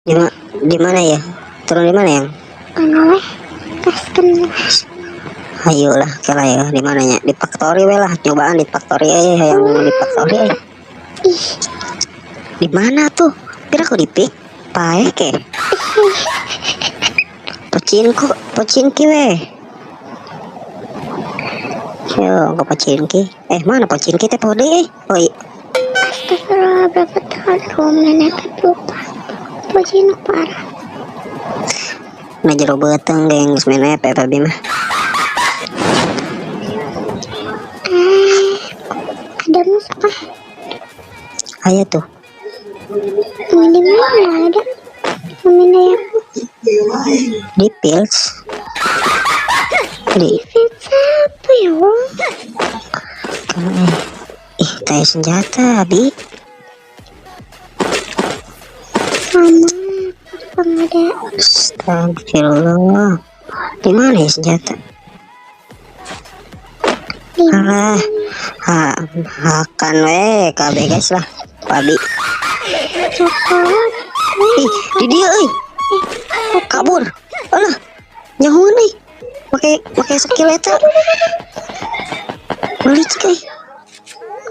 Di mana ya? Turun di mana yang? Mana weh? Gaskeun lah. Ayolah, kela ya, di mananya? Di factory we lah, nyobaan di factory eh, yang di factory eh. Ih, Di mana tuh? Kira aku di pick. Pae ke. Pecinku, pecinki we. Yo, ke pecinki. Eh, mana pecinki teh pode eh? Oh, iya. Astagfirullah, berapa tahun aku main FF lupa. Pocino parah. Nah, jero beuteung geng geus main FF abi mah. Eh, ada musuh kah? Ayo tuh. Mau di mana? Nggak ada. Mau minta aku. Di pills. Di Event siapa ya Allah? eh. Ih, kayak senjata, Abi. Sama. Aku juga nggak ada. Astagfirullah. Di mana ya senjata? Di Alah, ha, hakan we, KB guys lah. Abi. coklat. Ih, di dia euy. Kabur. Alah, nyahoan euy. Make make skill eta. Melicik euy.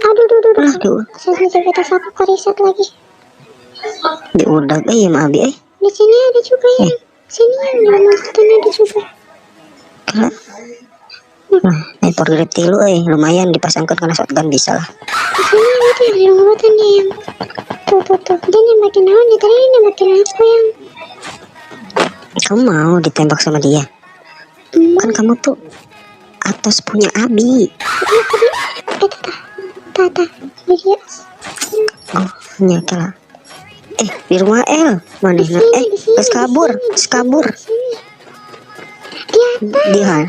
Aduh, aduh, aduh, Alah, aduh. di Sensitivitas aku ke reset lagi. diudag euy mah Abi euy. Di sini ada juga yang. Sini yang di rumah hutan ada juga. Kela. Nah, sniper grip tilu euy, lumayan dipasangkan karena shotgun bisa lah. Di sini yang itu yang di rumah hutan dia yang. Tuh, tuh, tuh. Dia nembakin naon ya? Tadi dia nembakin aku yang. Kamu mau ditembak sama dia? Kan kamu tuh atas punya Abi. Iya tadi. Eh, tata. Tata. Di dia. Oh, nyata lah. Eh, di rumah L. Mana? Di sini, Eh, di sini, geus di kabur, sini, di geus sini, kabur. di sini. Di atas. Di han.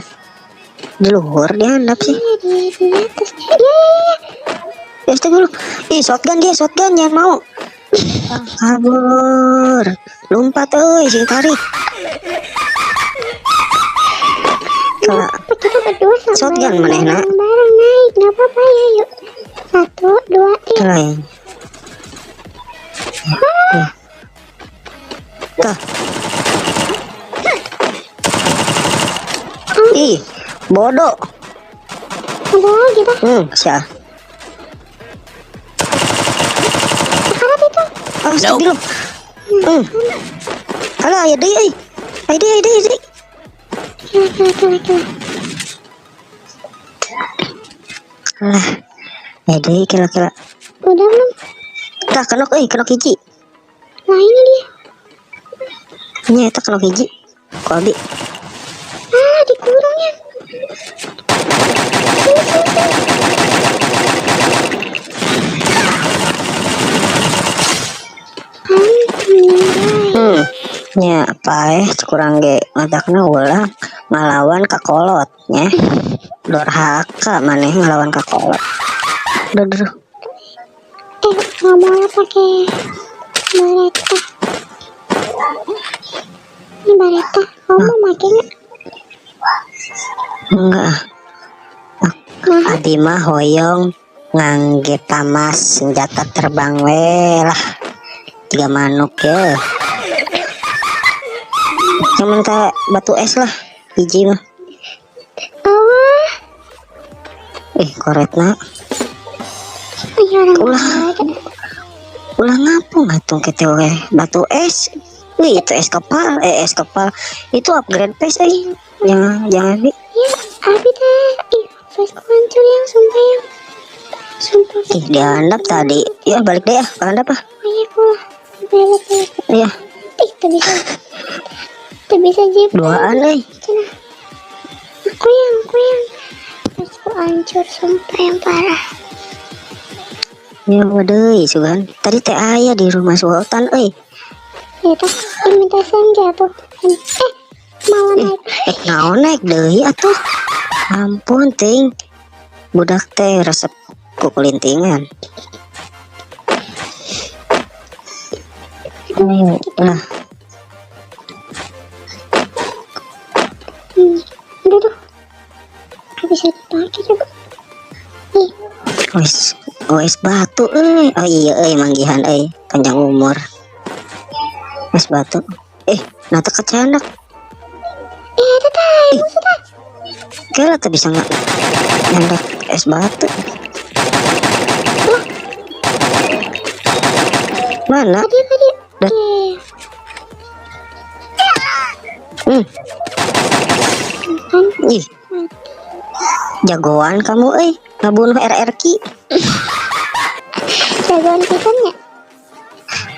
Di luhur dia handap sih. Iya, di atas. Iya, iya, iya. Ya, astagfirullah. Ih, shotgun dia, shotgun jangan mau. Kabur. Lompat euy, sing tarik. Kalau Apa kita berdua sama Shotgun manehna. bareng naik, nggak apa-apa ya, yuk. 1, 2, 3. Kalau yang Ya. Tuh. Ih, bodoh. Ada lagi dah. Siapa? Sekarat itu. Oh, astagfirullah. Halo, ayo deui euy. Ayo deui, ayo deui, ayo deui. Kila, kila, kila, kila. Lah. Ayo deui kila kila. Udah belum? Tah kenok euy, kenok hiji. Nah, ini dia. Nya eta kenok hiji. Ku abi. Ah, dikurungnya. Sini, sini, sini. Alhamdulillah. Nya paeh kurang ge matakna ulah ngalawan ka kolot nya. Dorhaka maneh ngalawan ka kolot. Duh, duh, duh. Eh, nggak mau pakai bareta. Ini bareta, kamu mau pakai nggak? Enggak. Nah. Abi mah hoyong ngangge pamas senjata terbang we lah. 3 manuk ya. Cuman kayak batu es lah, hiji mah. Awas. Eh, koretna. Iya, orang Ulah. ada. Ulah ngapung atuh kitu we. Batu es. Wih, itu es kepal, es kepal. Itu upgrade face euy. Jangan, jangan Bi. Iya, Abi teh. Ih, face ku hancur yang sumpah yang. Sumpah. Ih, dihandap tadi. Ya balik deh ya, ke handap ah. Oh iya, aku lah. Balik, balik. Iya. Ih, tuh bisa. Tuh bisa jeep. Duaan euy. Cenah. Aku yang. Face ku hancur sumpah yang parah. Ya waduh, sugan. Tadi teh aya di rumah sultan euy. Ya tah, ini minta SMG atuh. Malah Ih, naik. Naon naik deui atuh. Ampun ting. Budak teh resep kukulintingan. Ayo, lah. Aduh, aduh. Nggak bisa dipakai juga. Ih. Wes, wes batu euy. Oh iya euy manggihan euy, panjang umur. Es batu. Nah teu kacandak. Eta tah, musuh tah. Kela tuh bisa nggak nyandak es batu. Mana? Kadieu kadieu. Dah. Iya. Kan Ih, mati. Jagoan kamu euy, ngabunuh RRQ. Jagoan pisan nya.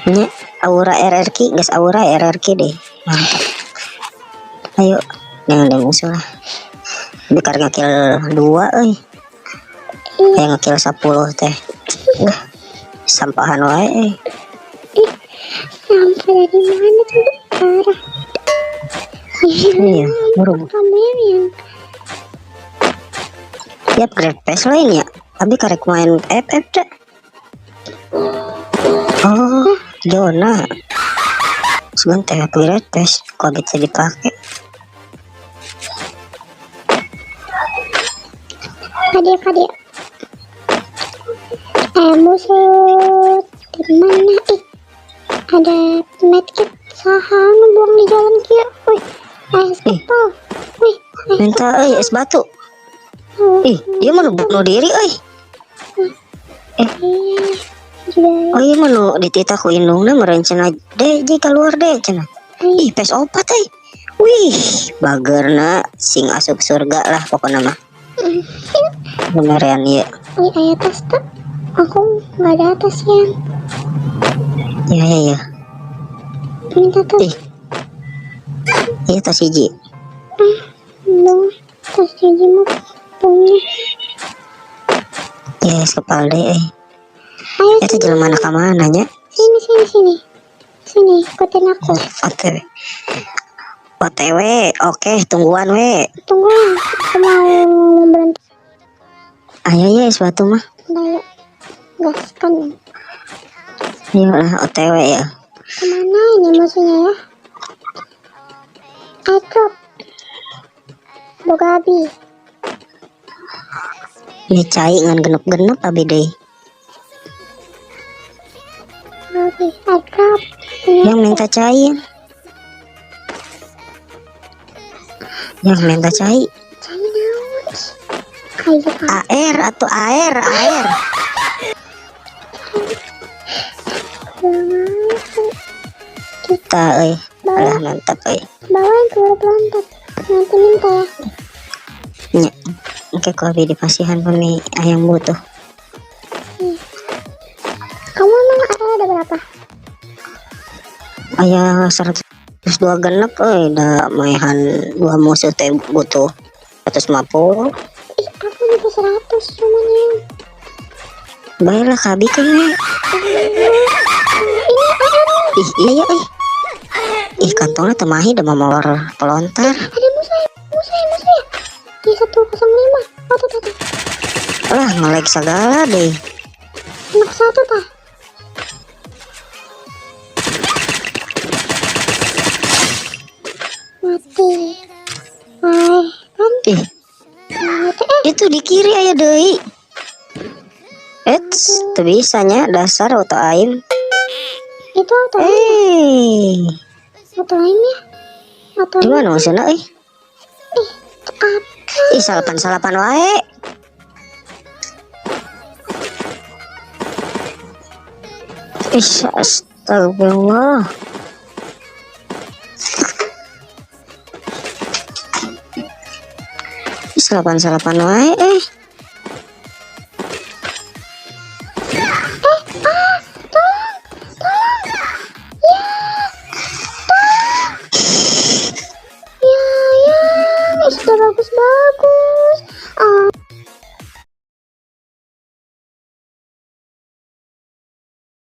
Nya, aura RRQ, geus aura RRQ deh. Mantap. Ayo, jangan ada musuh lah. Bikar ngekill 2 euy. Ih, Kayak ngekill 10 teh. Nah, sampahan wae euy. ih, sampah dari mana tuh? Parah. Iya, buru. Kamu yang Ya upgrade pass lain ya. Tapi karek main FF dah. Oh, zona. Sebentar upgrade pass kok bisa dipakai. Kadieu kadieu. Musuh di mana? Ih, ada medkit saha ngebuang di jalan kieu. Wih, es kepal. Wih, Minta euy es batu. Oh, Ih, dia mau bunuh diri euy. iya, juga. Oh iya mah nu dititah ku indungna meureun cenah deh ji keluar deh cenah. Ih, PES 4 euy. Wih, bagerna sing asup surga lah pokokna mah. Beneran ieu. Wih, aya tas tuh. Aku nggak ada tas ya. Ya ya ya. Minta tas. Ih. Iya tas hiji. Belum. Tas hiji mah punya. Ya, es kepal deh euy. Ayo Eta sini, jelema na ka mana nya? sini sini sini. Sini, ikutin aku. OTW. OTW, oke, tungguan we. Tungguin, aku mau berhenti. Ayo ya es batu mah. Ayo, gaskan. Ayo lah OTW ya. Kemana ini musuhnya ya? Airdrop. Bogabi. Ini cai ngan genep-genep abi deui. Oke, airdrop. Punya Yang minta cai. Yang minta cai. Cai naon? Ayo, Kak. AR atau AR, AR. Kita euy. Alah mantap euy. Bawa yang peluru pelontar. Nanti minta ya. Nya. Oke, ku abi dipasihan pami ayam butuh. Iya. Kamu emang ada berapa? Aya 102 genep euy, da maehan 2 musuh teh butuh 150. Ih, aku juga 100 cuman ya. Baiklah kabi kan we. Ini ada nih. Ih, iya ya euy. Ih, kantongnya teu mahi da mamolor pelontar. Ada musuh ya, musuh ya, musuh ya. Di 105. Oh, tuh, tuh, tuh. Lah, ngelag segala deh. Anak satu tah. Mati. Ay, kan? Ih. Mati. Itu di kiri aya deui. Eits, teu bisa nya dasar auto aim. Itu auto aim. Eh. Auto aim ya? Auto Di aim. mana maksudna euy? Ih, apa? Ih, salapan-salapan wae. Ih, astagfirullah. Ih, salapan-salapan wae eh. Tolong, tolong. Ya, tolong. Ya, ya, sudah bagus-bagus. Ah.